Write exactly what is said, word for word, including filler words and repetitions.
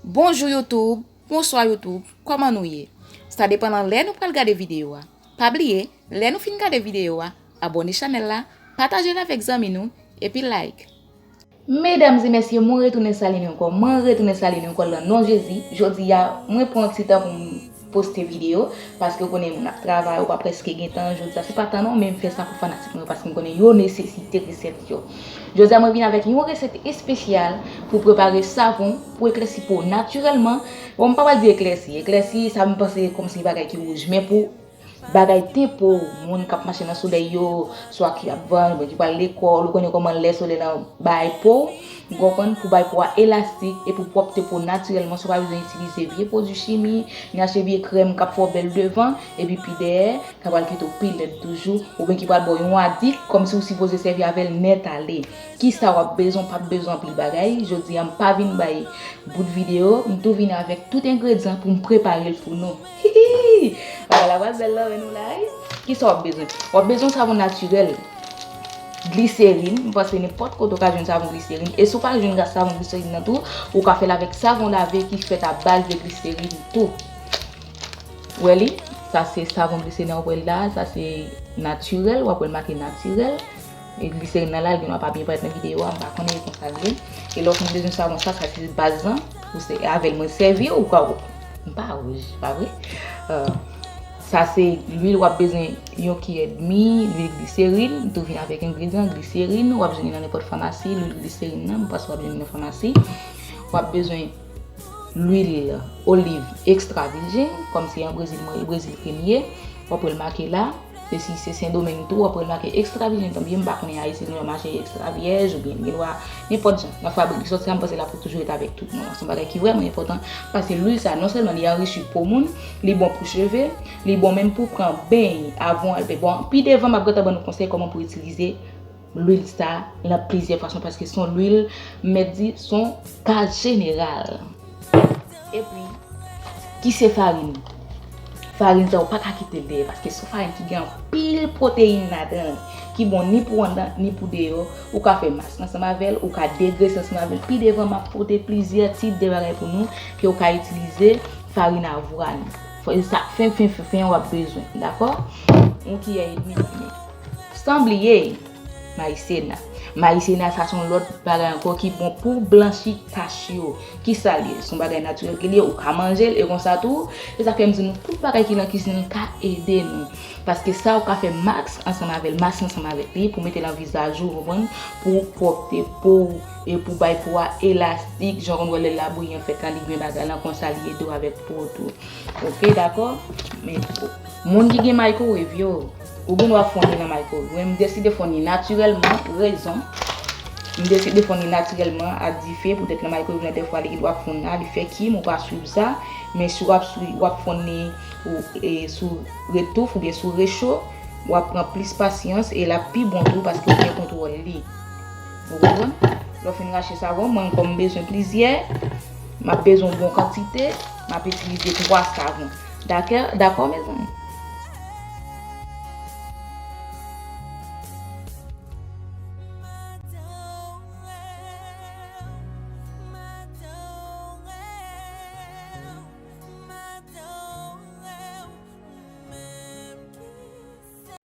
Bonjou YouTube, bonswa YouTube, kòman nou ye? Sa depan nan lè nou pral gade videyo a. Pa bliye, lè nou fin gade videyo a, abòne chanèl la, pataje l avèk zanmi nou, epi like. Medam e mesye, mwen retounen salye nou ankò, mwen retounen salye nou ankò nan non Jezi. Jodi a, mwen pran yon ti tan pou m poste videyo, paske w konnen moun ap travay, ou pa prèske gen tan, jodi a se pa tan non, men m fè sa pou fanatik mwen yo, paske m konnen yo nesesite resèt yo. Jodi a mwen vin avèk yon resèt espesyal pou prepare savon pou eklèsi po natirèlman. Bon, m pa pral di eklèsi, eklèsi sa m panse kòmsi bagay ki wouj, men pou bagay ten po, moun k ap mache nan solèy yo, swa ki ap vann, oubyen ki pral lekòl, ou konnen kòman lè solèy lan bay po, ou konprann, pou bay po a elastik e pou pwòpte po natirèlman, sa w pa bezwen itilize vye pwodui chimi, ni achte vye krèm k ap fè w bèl devan, epi pi dèyè, sa pral kite w pi lèd toujou, oubyen ki pral ba w yon adik, kòmsi w sipoze sèvi avè l nèt ale. Kisa w ap bezwen, w p ap bezwen anpil bagay, jodi a m pa vin bay bout videyo, m tou vin avèk tout engredyan pou m prepare l pou nou. Hihi! Bagay la pral bèl nan men nou la, wi. Kisa w ap bezwen? W ap bezwen savon natirèl, gliserin, m panse nenpòt kote w ka jwenn savon gliserin, e si w pa jwenn savon gliserin nan tou, ou ka fè l avèk savon lave ki fèt a baz de gliserin tou. Ou wè li, sa se savon gliserin nan w ap wè l la, sa se natirèl, w ap wè l make natirèl. E gliserin nan la, l gendwa pa byen parèt nan videyo a, m pa konnen e konsa l ye. E lè w fin bezwen savon sa, sa se baz lan, ou se avè l mwen sèvi, ou ka, m pa wouj, pa vre? Euh, sa se lwil, w ap bezwen yon kiyè edmi lwil gliserin, m tou vin avèk engredyan gliserin, w ap jwenn li nan nenpòt famasi, lwil gliserin nan, m panse w ap jwenn li nan famasi. W ap bezwen lwil oliv ekstra vijin, kòm se an Brezil mwen ye, Brezil ke m ye, w ap wè l make la. E si se Sendomeng tou, w ap wè l make ekstra vijin, tanbyen m pa konnen Ayiti gen dwa mache ekstra vyèj oubyen gen dwa nenpòt jan. Nan fabrik li sòti a, m panse l ap toujou ret avèk tout nou an. Se yon bagay ki vrèman enpòtan, paske lwil sa, non sèlman li anrichi po moun, li bon pou cheve, li bon menm pou pran beny avan w al beny. Bon, pi devan, m ap gentan ban nou konsèy kòman pou itilize lwil sa nan plizyè fason, paske se yon lwil, m mèt di, se yon ka jeneral. Epi, ki se farin? Farin sa, ou pa ka kite l dèyè, paske se yon farin ki gen anpil pwoteyin ladan l, ki bon ni pou anndan, ni pou deyò. Ou ka fè mask ansanm avè l, ou ka degrese ansanm avè l. Pi devan, m ap pote plizyè tip de bagay pou nou, ke ou ka itilize farin avwàn. Fò, e sa, fen, fen, fen, fen, w ap bezwen, dakò? Yon kiyè edmi fimen. San bliye, mayisena. Mayisena, sa se yon lòt bagay ankò ki bon pou blanchi tach yo. Kisa l ye? Se yon bagay natirèl ke l ye, ou ka manje l, e konsa tou, se sa k fè m di nou, tout bagay ki nan kizin ka ede nou. Paske sa, ou ka fè mask ansanm avè l, mask ansanm avèk li, pou mete nan vizaj ou, konprann? Pou pwòpte po w, e pou bay po a elastik, jan w konn wè lè labouyi an fèt la, li gen bagay lan, konsa li ede w avèk po w tou. Ok, dakò? Men, moun ki gen microwave yo, ou gen dwa fonn li nan microwave. Mwen, m deside fonn li natirèlman, rezon. M deside fonn li natirèlman a dife, poutèt nan microwave lan, dèfwa, li gen dwa fonn la, li fè kim, ou pa swiv sa. Men si w ap swi-, w ap fonn li ou, e, sou retouf oubyen sou recho, w ap pran plis pasyans e l ap pi bon tou paske w gen kontwòl li. Ou konprann? Lè w fin rache savon, mwen, kòm m bezwen plizyè, m ap bezwen yon bon kantite, m ap itilize twa savon. Dakò, dakò, mezanmi?